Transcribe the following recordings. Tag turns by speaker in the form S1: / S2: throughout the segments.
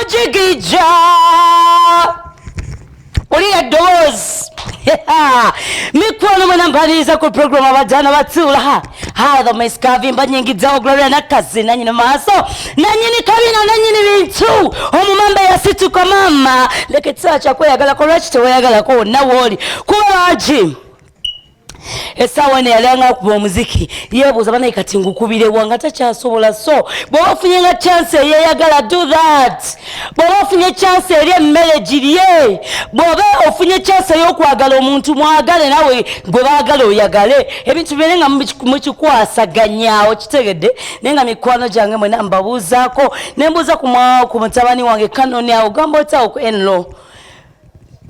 S1: Omujigija olira eddoboozi. Mikwano mwena, mpaniriza ku program Abajana Batuula. Hatha maisikavimba nyingidzawo Gloria Nakazi, nanyini maaso, nanyini kabina, nanyini bintu, omumamba yasituka. Mama, leka ekiseera kyakweyagalako. Lwaki teweyagalako wonna wooli? Kuba bangi essaawa eno yali anga akuba omuziki, yeebuuza, "Banaye, kati ngukubirewa?" nga takyasobola. So bw'oba ofunye nga chance eyeyagala, do that. Bw'oba ofunye chance eri emmere, girye. Bw'oba ofunye chance ey'okwagala omuntu, mwagale. Nawe gwe baagala oyagale, ebintu bibeere nga mukikwasaganya. Okitegedde? Naye nga mikwano gyange mwena mbabuuzaako, nembuuza ku mutabani wange Kanoni awo, gamba otyawo ku enlo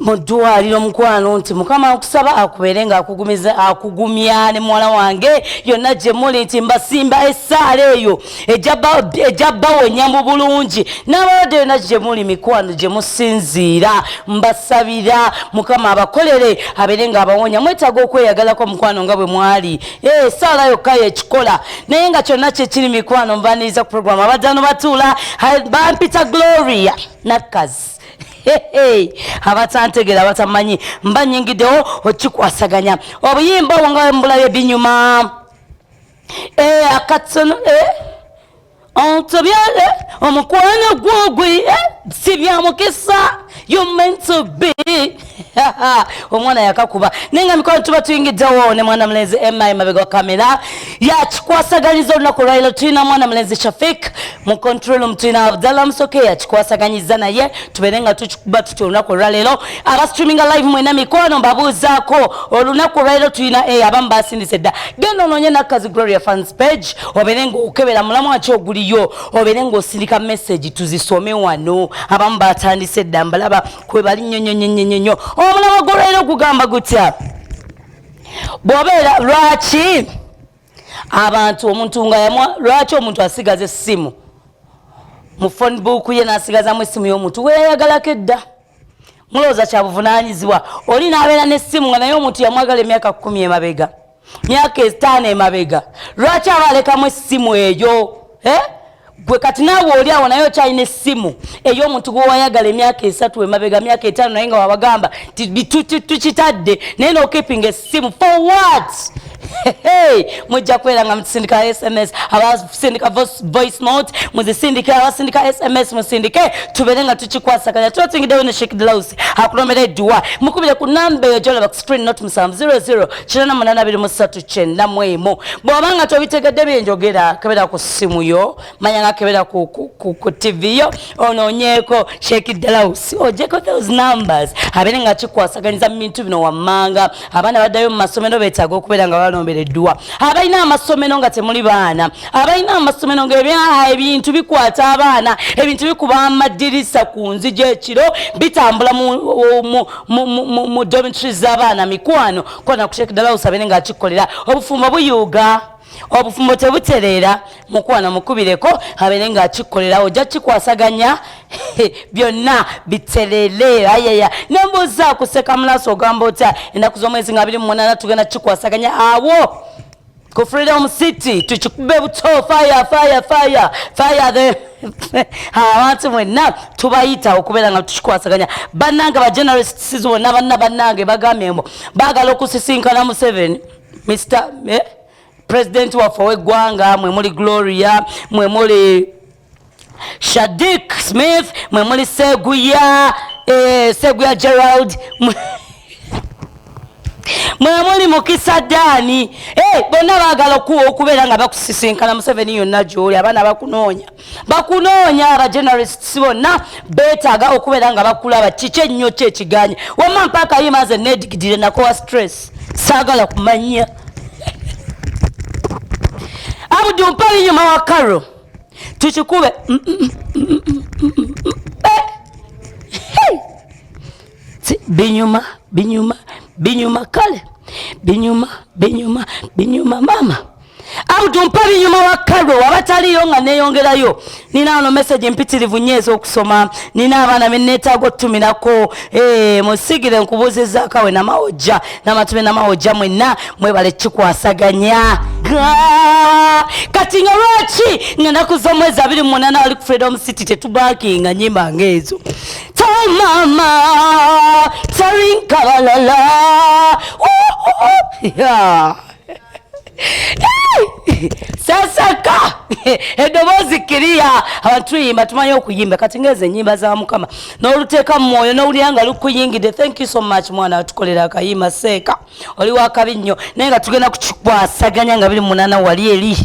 S1: mu ddwaliro. Mukwano, nti Mukama nkusaba akubeere nga akugumiza, akugumya ne muwala wange yonna gye muli, nti mbasimba essaala eyo ejja bawonya mu bulungi n'abalwadde yonna gye muli. Mikwano gye musinziira, mbasabira Mukama abakolere, abeere nga abawonya. Mwetaaga okweyagalako, mukwano, nga bwe mwali. Essaala yokka yekikola. Naye nga kyonna kyekiri, mikwano, mbaniriza ku program Abajjano Batuula. Bampita Gloria Nakazi. Abatantegeera, abatamanyi, mba nyingiddewo okikwasaganya obuyimba obwo nga mbulabye binyuma. Akatono ontobya omukwano gwogwe si bya mukisa, you meant to be. Omwana yakakuba. Naye nga mikwano, tuba tuyingiddewo ne mwana mulenzi Emma emabega wa kamera yakikwasaganyiza. Olunaku olwaliro tulina mwana mulenzi Shafik mu control room, tulina Abdallah Musoke yakikwasaganyiza, naye tubeere nga tukikuba tutya olunaku olwaleero. Abastreaminga live mwena, mikwano, mbabuuzaako. Olunaku olwaleero tulina abamu basindise dda. Genda onoonye Nakazi Gloria fans page, obeere ngaokebera mulamu aki oguliyo, obeere ng'osindika message tuzisome wano. Abamu batandise dda, mbalaba kwebali nnyo nnyo nnyo nnyo nnyo. Omulamu gwolwaleero gugamba gutya? Bw'obeera, lwaki abantu, omuntu nga yamwa, lwaki omuntu asigaza essimu mu phone book ye, n'asigazamu essimu y'omuntu weyayagalako edda? Mulowooza kya buvunaanyizibwa oli n'abeera n'essimu nga naye omuntu yamwagala emyaka 10 emabega, myaka 5 emabega? Lwaki aba alekamu essimu eyo, eh? Gwe kati naawe oli awo, naye okyalina essimu ey'omuntu gwe wayagala emyaka 3 emabega, myaka 5, naye nga wabagamba tukitadde, naye nokeepinga essimu for what? Hey, mujja kubeera nga mutusindika SMS. Abasindika voice note muzisindike, abasindika SMS musindike, tubeere nga tukikwasaganya. Tuba tuyingiddewo ne Sheikh Dlaus akulombera edduwa. Mukubire ku namba eyo gyolaba ku screen, 0 700 8823 91. Bw'oba nga tobitegedde byenjogera, kebera ku ssimu yo, manya nga kebera ku TV yo, onoonyeeko Sheikh Dlaus, ojeko those numbers, abeere nga kikwasaganyiza mu bintu bino wammanga. Abaana baddayo mu masomero, beetaaga okubeera nga balombera edduwa. Abalina amasomero nga temuli baana, abalina amasomero nga ebintu bikwata abaana, ebintu bikuba amadirisa ku nzija ekiro, bitambula mu dormitory z'abaana, mikwano, kona ku Sheikh Dlaus abeere nga akikolera. Obufumbo buyuuga, obufumbo tebutereera. Mukwano, mukubireko abeere ng'akikolera, ojja kikwasaganya byonna biterere. Ayaya, nembuuza kuseka mulaso, ogamba otya? Ennaku z'omwezi nga 28 tugenda kikwasaganya awo ku Freedom City, tukikube buto. Fire, fire, fire, fire the abantu mwenna tubayita okubeera nga tukikwasaganya. Bannange ba journalists bonna, banna bannange bagambye mbu baagala okusisinkana Museveni, Mr President waffe ow'eggwanga. Mwe muli Gloria, mwe muli Shadik Smith, mwe muli Seguya, Seguya Gerald, mwe muli Mukisa Dani. Bonna baagala okubeera nga bakusisinkana. Museveni yonna gyoli, abaana bakunoonya, bakunoonya. Aba journalists bonna beetaaga okubeera nga bakulaba. Kiki ennyo ki ekiganye? Wamma mpaaka yimaze nedigidire nakowa stress, saagala kumanya. Abudu mpa binyuma wa Karo, tukikube. Hey. Binyuma, binyuma, binyuma, kale binyuma, binyuma, binyuma. Mama Abdu mpa binyuma wa Karo abataliyo nga neyongerayo. Nina wano message mpitirivu nnyo ez'okusoma, nina abaana be neetaaga otutumirako. Musigire nkubuuzizaako awe namawojja namatume namawojja mwenna mwebale kikwasaganya. Kati nga lwaki nga naku z'omwezi 28 wali ku Freedom City tetubakinga nyimba ng'ezo? Tamama tarinkabalala. Yeah. Sasaka eddoboozi kiriya, abantu tuyimba, tumanyi okuyimba. Kati ngaezo ennyimba za Mukama n'oluteeka mu mwoyo n'owulira nga lukuyingidde. Thank you so much mwana atukolera akayimba seeka, oli wakabi nnyo. Naye nga tugenda kukikwasaganya nga 28 wali eri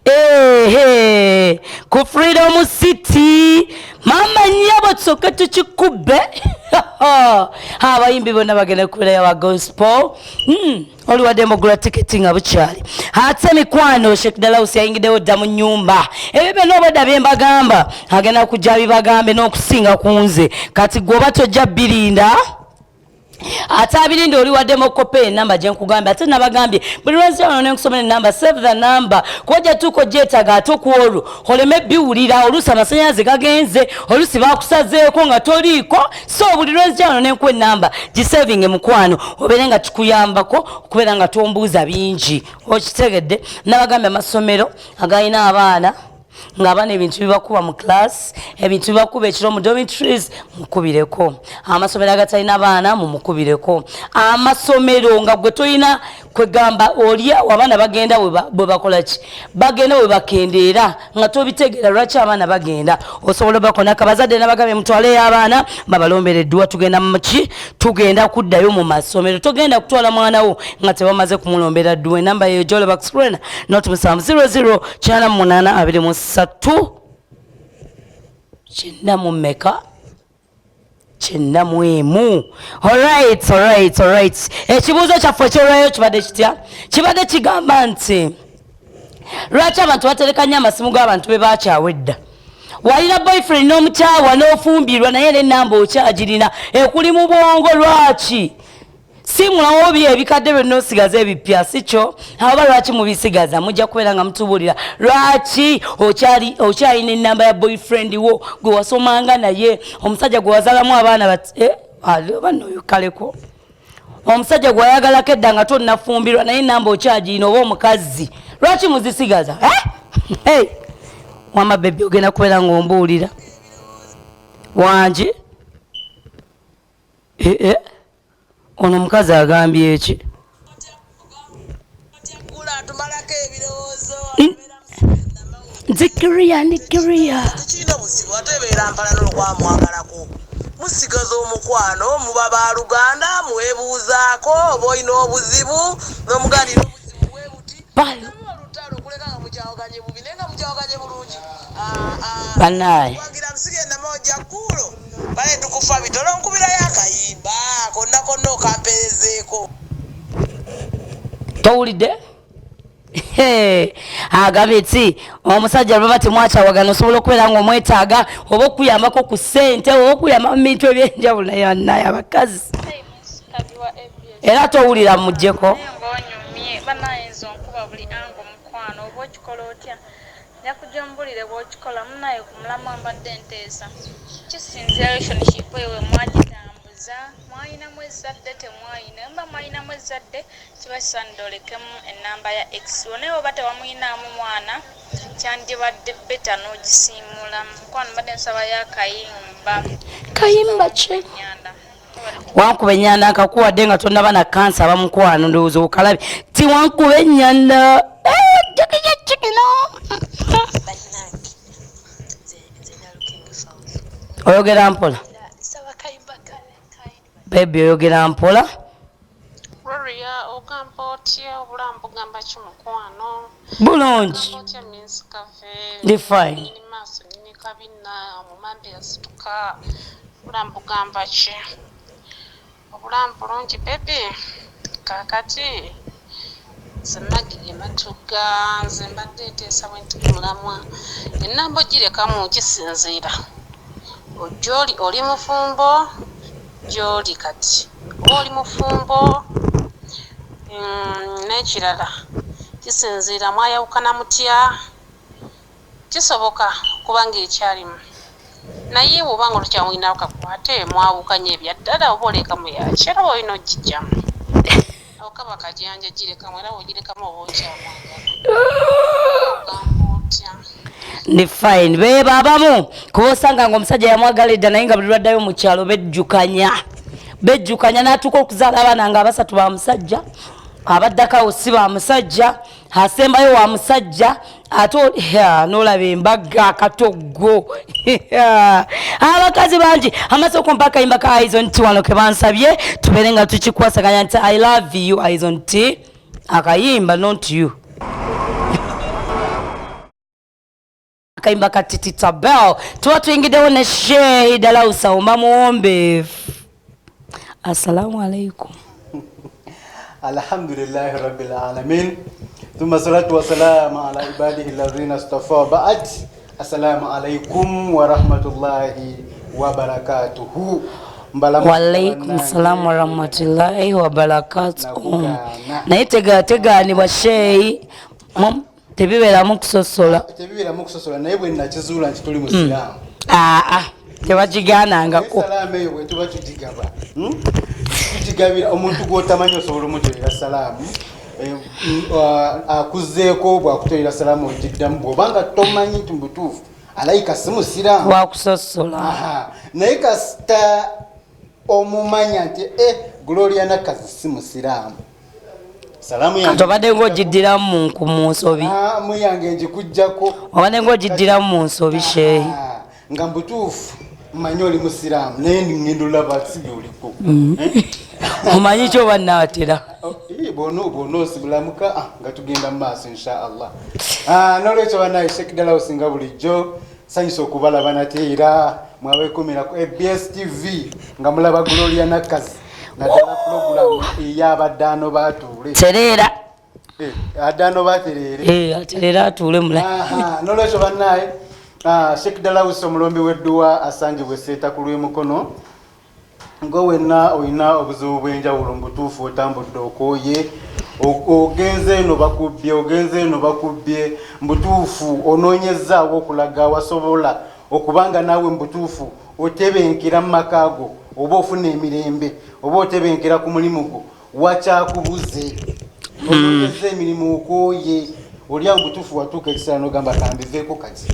S1: ehe ku Freedom City. Mama nyabo, tusooke tukikubbe. Abayimbi bonna bagenda kubeerayo wa gospel. Oli waddembe ogula tiketi nga bukyali. Ate mikwano, Sheikh Dalaus yayingiddewo dda mu nnyumba. Ebyo byonna obadda bye mbagamba agenda kujja bibagambe n'okusinga ku nze. Kati gwe oba tojja birinda, ate abirinda oli waddemu okukopa enamba gye nkugambye. Ate nabagambye buli lwenzija wano nenkusomera enamba, save the number, kuba ojja tuuka ogyetaaga. Ate okwolwo oleme biwulira, oluusi amasanyalaze gagenze, oluusi bakusazeeko nga toliiko. So buli lwenzija wano nenkuwa enamba, gisavinge mukwano, obeere nga kikuyambako okubeera nga tombuuza bingi. Okitegedde? Nabagambye amasomero agalina abaana ng'abaana ebintu bibakuba mu class, ebintu bibakuba ekiro mu dormitories, mukubireko. Amasomero agatalina baana, mumukubireko. Amasomero nga gwe tolina kwegamba oli abaana bagenda bwe bakola ki, bagenda bwe bakendeera nga tobitegeera lwaki abaana bagenda, osobola obakonaka. Bazadde nabagambye mutwaleyo abaana babalombera edduwa. Tugenda muki? Tugenda kuddayo mu masomero. Togenda kutwala mwana wo nga tebamaze kumulombera dduwa. Enamba yeyo jolobaxrena not 7 00 98 23 90 mu mmeka? 91. Alright, alright, alright. Ekibuuzo kyaffe ekyolwayo kibadde kitya? Kibadde kigamba nti lwaki abantu batereka nnyo amasimu g'abantu be bakyawa edda? Walina boyfriend n'omukyawa n'ofumbirwa, naye era enamba okyagirina, ekuli mu bwongo. Lwaki simulawo bi ebikadde byonna osigaza ebipya? Si kyo? Aba lwaki mubisigaza? Mujja kubeera nga mutubuulira lwaki okyalina enamba ya boyfriend wo gwe wasomanga naye, omusajja gwe wazalamu abaana bat oba noyo kaleko, omusajja gwe wayagalako edda nga tonnafumbirwa, naye enamba okyagirina, oba omukazi. Lwaki muzisigaza? Eh? Hey. Wama baby, ogenda kubeera ng'ombuulira wangi. Eh, eh. Ono omukazi agambye eki?
S2: Tumalako ebirowoozo.
S1: Nzikiriya, ndikiriya.
S2: Tekirina buzibu, ate ebeera mpala n'olwokwamwagalako. Musigaza omukwano, muba baluganda, mwebuuzaako oba olina obuzibu n'omuganira obuzibu bwe buti.
S1: Bye.
S2: Olutalo okuleka nga mukyawaganye bubi, naye nga mukyawaganye bulungi. Ah, ah.
S1: Bannaaye.
S2: Wagira musigenda moja kuulo bale tukufa bitolo, nkubirayo akayimba konna konna okamperezeeko.
S1: Towulidde? Agambye ti omusajja lwaba temwakyawagana, osobola okubeera nga omwetaaga oba okuyambako ku ssente oba okuyamba mu bintu ebyenjawulo. Naye bannaye abakazi, era towulira, muggyeko.
S3: Ng'onyumye banayinza onkuba buli ango mukwano, oba okikola otya? Nja kujja mbulire bw'okikola munaye. Ku mulamwa mbadde nteesa, kisinzira relationship eyo we mwagitambuza, mwayinamu ezzadde, temwayina. Mba mwayinamu ezzadde, kiba kisaanidde olekemu ennamba ya ex wo, naye oba tewamuyinaamu mwana, kyandibadde better n'ogisiimuula. Mukwano, mbadde nsabayo akayimba.
S1: Kayimba ki?
S3: Nyanda.
S1: Wankuba enyanda nkakuwadde nga tonnaba na kansa. Abamukwano, ndowooza okalabe ti wankuba enyanda. Eh, jikino.
S4: Bannange, nze Nalukenga Fauzi.
S1: Oyogera mpola.
S4: Nsaba kayimba kayimba.
S1: Baby, oyogera mpola.
S5: Gloria, ogamba otya? Obulamu bugamba ki, mukwano?
S1: Bulungi.
S5: Ogamba otya, Miss Kave?
S1: Ndi fine.
S5: Nyini maaso, nyini kabina, omumambe yasituka. Obulamu bugamba ki? Obulamu bulungi, baby. Kaakati nze Maggie Matuga, nze mbadde nteesa bwe nti ku mulamwa, ennamba ogirekamu kisinziira gy'oli, oli mufumbo gy'oli kati oba oli mufumbo. N'ekirala Kisinziira mwayawukana mutya. Kisoboka okuba ng'ekyalimu naye bw'oba nga tokyamulinaako kakwate mwawukanye ebyaddala oba olekamu yaaki era oba olina ogiggyamu. Ako kaba kajanja girekamu era bw'ogirekamu oba okyamwagala. Ogamba otya?
S1: Ndi fine. Beebo abamu kuba osanga nga omusajja yamwagala edda naye nga buli lwaddayo mu kyalo bejjukanya bejjukanya n'atuuka okuzaala abaana nga abasatu ba musajja abaddako awo si ba musajja asembayo wa musajja ate nolaba embaga akatoggo abakazi bangi amaze okumpa akayimba ka Aizon T wano kebansabye tubeere nga tukikwasaganya nti I love you Aizon T akayimba not you akayimba ka Titi Tabel tuba tuyingiddewo ne Sheikh Dalausa Omba Muwombeefu. Assalamu alaikum.
S6: Alhamdulillahi rabbil alamin thumma salatu wassalamu ala ibadihi alladhina istafa ba'd. Assalamu alaikum wa rahmatullahi wa barakatuhu.
S1: Walaikum salamu warahmatullahi wabarakatuhu. Naye tegaanibwa Sheikh tebibeeramu kusosola,
S6: tebibeeramu kusosola naye bwe nakizuula nti tuli musiraamu
S1: aa tebakigaanangako.
S6: Salaamu eyo bwe tuba tugigaba tugigabira omuntu gw'otamanyi osobola omutolera salaamu akuzzeeko bw'akutolera salaamu ogiddamu bw'obanga tomanyi nti mubutuufu alayika si musiraamu
S1: wakusosola.
S6: Naye kasita omumanya nti Gloria Nakazi si musiraamu
S1: kati obadde ng'ogiddiramu mu nsobi
S6: muyange ngikuggyako
S1: obadde ng'ogiddiramu mu nsobi Sheikh
S6: nga mbutuufu mmanyi oli musiraamu naye ngenda olaba si byoliko
S1: omanyi ki oba naatera
S6: bwona osibulamuka nga tugenda mu maaso insha Allah. Nolwekyo banaye Sheikh Dalausi nga bulijjo sanyusa okubalaba nate era mwabekumira ku ABS TV nga mulaba Gloria Nakazi naddala pulogulamu ey'abaddaano batuule
S1: tereera
S6: addaano batereere
S1: atereera atuule mula.
S6: Nolwekyo bannaye Sheikh Dalausi omulombi w'edduwa asangibwa Esseeta ku lw'Emukono nga wenna olina obuzibu bw'enjawulo mu butuufu otambudde okooye ogenze eno bakubbye ogenze eno bakubbye mubutuufu onoonyezzaawo okulaga wasobola okubanga naawe mubutuufu otebenkera mu maka go oba ofuna emirembe oba otebenkera ku mulimu gwo wakyakubuze onoonyezza emirimu okooye oli awo mubutuufu watuuka ekiseera nogamba kambiveeko kati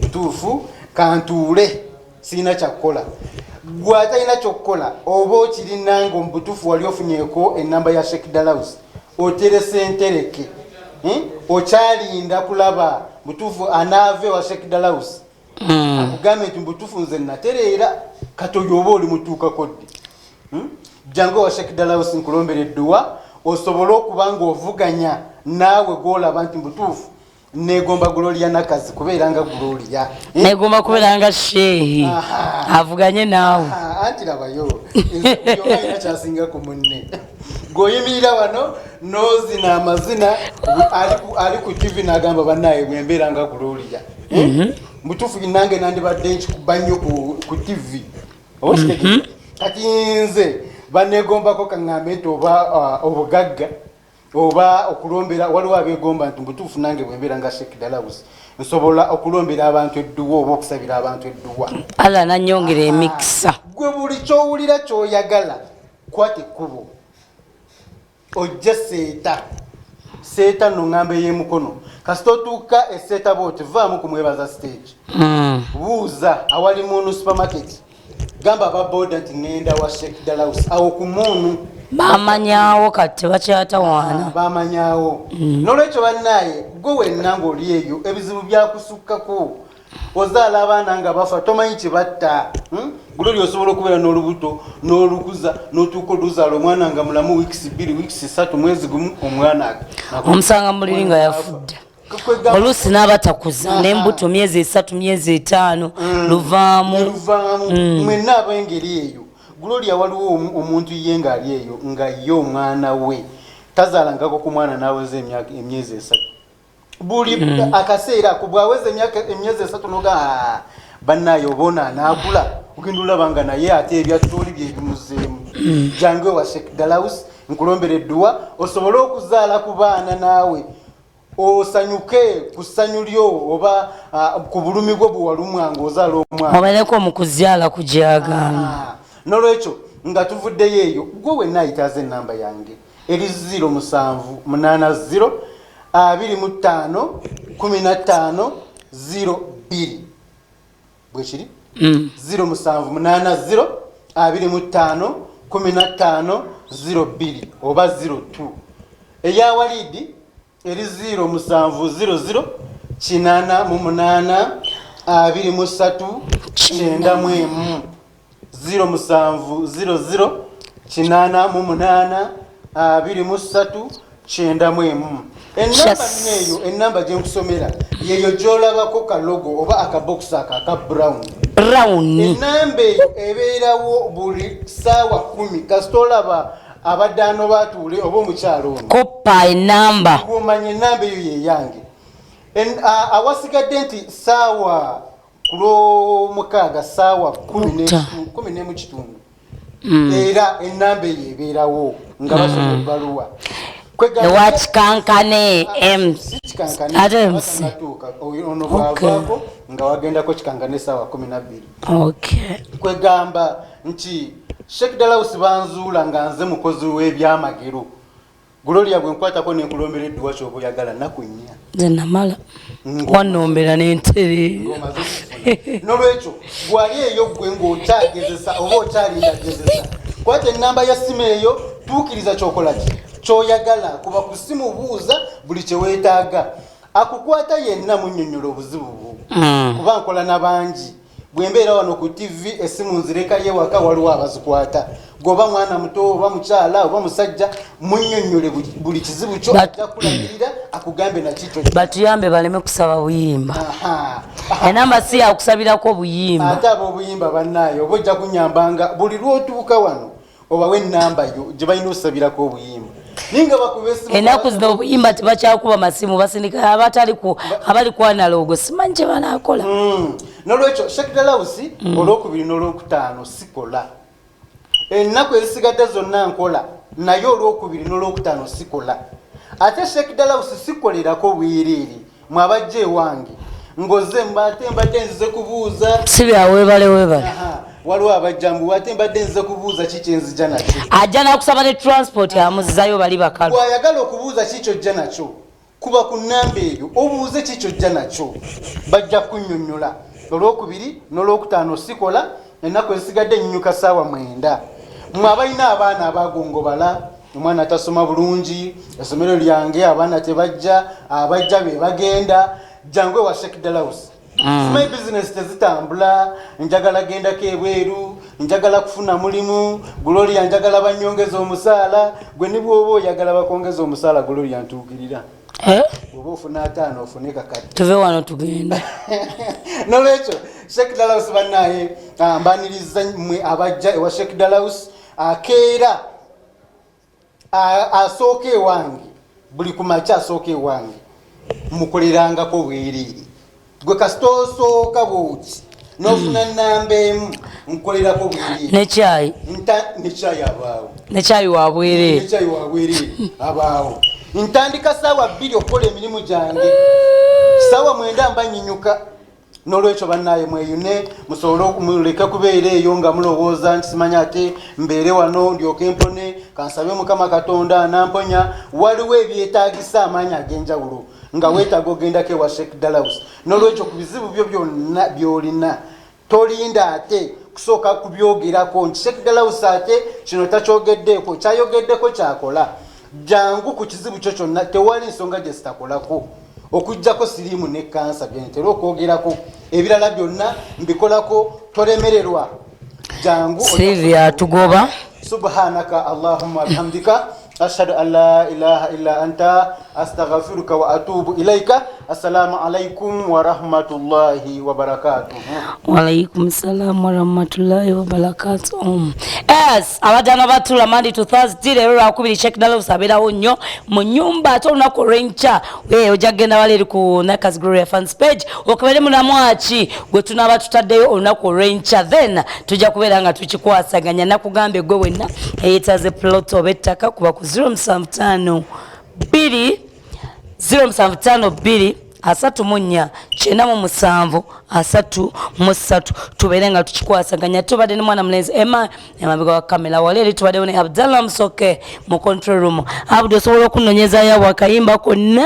S6: butuufu kantuule sirina kyakukola gwe atalina kyokukola oba okirina nga omubutuufu wali ofunyeeko enamba ya Sheikh Dalausi oterese entereke okyalinda kulaba butuufu anaava ewa Sheikh Dalausi akugambe nti mubutuufu nze natereera kati oyo oba oli mutuukako ddi jangu ewa Sheikh Dalausi nkulombera edduwa osobole okuba nga ovuganya naawe gwolaba nti mubutuufu negomba Gloria Nakazi kubeera nga Gloria
S1: negomba kubeera nga Sheikh avuganye naawe.
S6: Anti labayo alina kyasinga ku munne gweoyimirira wano nozina amazina ali ku TV nagamba bannaye bwembeera nga Gloria mutuufu nange nandibadde nkikuba nnyo ku TV oba kati nze banegombako kaŋŋambe nti oba obugagga oba okulombera waliwo abegomba nti mubutuufu nange bwembeera nga Sheikh Dalausi nsobola okulombera abantu edduwa oba okusabira abantu edduwa
S1: Allah nanyongera emikisa.
S6: Gwe buli kyowulira kyoyagala kwata ekkubo ojje Seeta Seeta nno ŋŋamba ey'Emukono kasita otuuka eseeta bwoti vaamu kumwebaza stage buuza awali Munu supermarket gamba aba boda nti ŋŋenda wa Sheikh Dalausi awo ku Munu
S1: bamanyawo kati tebakyatawaana
S6: bamanyawo. Nolwekyo bannaye gwe wenna ng'oli eyo ebizibu byakusukkako ozaala abaana nga bafa tomanyi kibatta Gloria osobola okubeera n'olubuto n'olukuza n'otuuka oluzaala omwana nga mulamu weeks 2 weeks 3 mwezi gumu omwana
S1: omusanga muliri nga yafudde oluusi n'abatakuza n'embuto myezi 3 myezi 5 luvaamu
S6: luvaamu. Mwenna ab'engeri eyo Gloria waliwo omuntu ye ng'ali eyo nga ye omwana we tazaalangako ku mwana n'aweza emyezi 3 buli akaseera ako bw'aweza emyezi 3 noga bannaye oboona anaakula ogenda olaba nga naye ate ebyattooli byebimuzeemu. Jangu ewa Sheikh Dalausi nkulombera edduwa osobole okuzaala ku baana naawe. Osanyuke ku ssanyu lyo oba ku bulumi bwo bwe walumwa ng'ozaala omwana.
S1: Obaleko mu kuzaala kugyagaana.
S6: Nolwekyo nga tuvuddeyo eyo, gwe wenna ayitaaza enamba yange eri 0780 25 15 02. Bwekiri? 0780 25 15 02 oba 02. Eya Walidi eri 0700 88 23 91. 0700 88 23 91. Enamba neeyo, enamba gyenkusomera yeyo gyolabako kalogo oba akabokisi ako aka brown.
S1: Brown.
S6: Enamba eyo ebeerawo buli saawa 10. Kasita olaba abaddaano batuule oba omukyalo ono,
S1: Koppa enamba.
S6: Ng'omanya enamba eyo yeyange. Awasigadde nti saawa ku lwomukaaga saawa 11 kitundu, era enamba eyo ebeerawo nga basoma ebbaluwa.
S1: Ewa Kikankane M.
S6: Si Kikankane.
S1: Ate MC.
S6: Batanatuuka. Ono bwavaako nga wagendako Kikankane saawa 12. Kwegamba nti Sheikh Dalausi banzuula nga nze mukozi w'ebyamagero. Gloria, bwe nkwatako nenkulombera edduwa, kyoba oyagala nnaku 4.
S1: Nze namala wanombera nentereera.
S6: Ng'omaze okufuna. Nolwekyo gwali eyo gwe ng'okyagezesa oba okyalinda gezesa, kwata enamba ya simu eyo, tuukiriza kyokola ki kyoyagala. Kuba ku simu, buuza buli kyeweetaaga. Akukwata yenna munnyonnyola obuzibu bwo, kuba nkola na bangi. Bwe mbeera wano ku TV, essimu nzirekayo ewaka, waliwo abazikwata. Gweoba mwana muto oba mukyala oba musajja, munnyonnyole buli kizibu kyo, ajja kulagirira akugambe nakikyo.
S1: Batuyambe baleme kusaba buyimba. Enamba si yakusabirako buyimba.
S6: Ate ab'obuyimba bannaayo, oba ojja kunyambanga buli lwotuuka wano obawe enamba yo gye balina osabirako obuyimba, naye nga bakuba esimu.
S1: Ennaku zino obuyimba tebakyakuba masimu, basindika abatali ku abali ku analogue, simanyi kye banaakola.
S6: Nolwekyo Sheikh Dalausi, olwokubiri n'olwokutaano sikola. Ennaku ezisigadde zonna nkola, naye olwokubiri n'olwokutaano sikola. Ate Sheikh Dalausi sikolerako bwereere. Mwabajja ewange ngoze ate mbadde nzize kubuuza.
S1: Si bya weebale weebale.
S6: Aha, waliwo abajja mbu ate mbadde nzize kubuuza ki kyenzija nakyo.
S1: Ajja nakusaba ne transport, amuzzayo bali bakalu.
S6: Bw'ayagala okubuuza ki kyojja nakyo, kuba ku nnamba eyo obuuze ki kyojja nakyo, bajja kunnyonnyola. Olwokubiri n'olwokutaano sikola, ennaku ezisigadde nnyuka saawa 9. Mwe abalina abaana abagongobala, omwana tasoma bulungi, essomero lyange abaana tebajja, abajja be bagenda, jangu ewa Sheikh Dalausi. My business tezitambula, njagala gendako ebweru, njagala kufuna mulimu, Gloria njagala banyongeza omusaala. Gwe ne bwoba oyagala bakwongeza omusaala, Gloria ntuukirira.
S1: Eh?
S6: Bwoba ofuna 50, ofune kakati.
S1: Tuve wano tugenda.
S6: Nolwekyo Sheikh Dalaus bannaye, mbaniriza mmwe abajja ewa Sheikh Dalaus. Akeera asooka ewange buli ku makya, asooka ewange mukolerangako bwereere. Gwe kasita osooka bwoti n'ofuna namba emu, nkolerako bwereere.
S1: Nekyayi.
S6: Nekyayi abaawo.
S1: Nekyayi wa bwereere.
S6: Nekyayi wa bwereere abaawo. Ntandika saawa 2 okukola emirimu gyange, saawa 9 mba nyinyuka. Nolwekyo bannaye mweyune, musobole muleke kubeera eyo nga mulowooza nti simanya ate mbeere wano ndyoke mpone, kansabe Mukama Katonda anamponya. Waliwo ebyetaagisa amaanyi ag'enjawulo nga weetaaga ogendako ewa Sheikh Dalaus. Nolwekyo ku bizibu byo byonna by'olina, tolinda ate kusooka kubyogerako nti Sheikh Dalaus ate kino takyogeddeeko, kyayogeddeko kyakola. Jangu ku kizibu kyo kyonna, tewali nsonga gye zitakolako okuggyako siriimu ne kansa byentera okwogerako. Ebirala byonna mbikolako, tolemererwa, jangu.
S1: Silvia tugoba.
S6: Subhanaka allahumma bihamdika, ashhadu an la ilaha illa anta, astaghfiruka wa atubu ilaika. Assalamu alaikum wa rahmatullahi wa barakatuhu.
S1: Walaikum salam warahmatullahi wabarakatuh. Yes, abajana batula Monday to Thursday, leero lwakubiri Sheikh Dalaus abeerawo nnyo mu nyumba. Ate olunaku olw'enkya, ojja kugenda wala eri ku Nakas Gloria fans page okebere munamwaki gwe tunaaba tutaddeyo olunaku olw'enkya, then tujja kubeera nga tukikwasaganya. Nakugambye gwe wenna eyeetaze plot oba ettaka, kuba ku 075 2. 0752 34 97 33, tubeere nga tukikwasaganya. Tubadde ne mwana mulenzi Emma emabega wa kamera, wali eri tubaddewo ne Abdallah Musoke mu control room. Abdu, osobola okunonyezayo akayimba konna?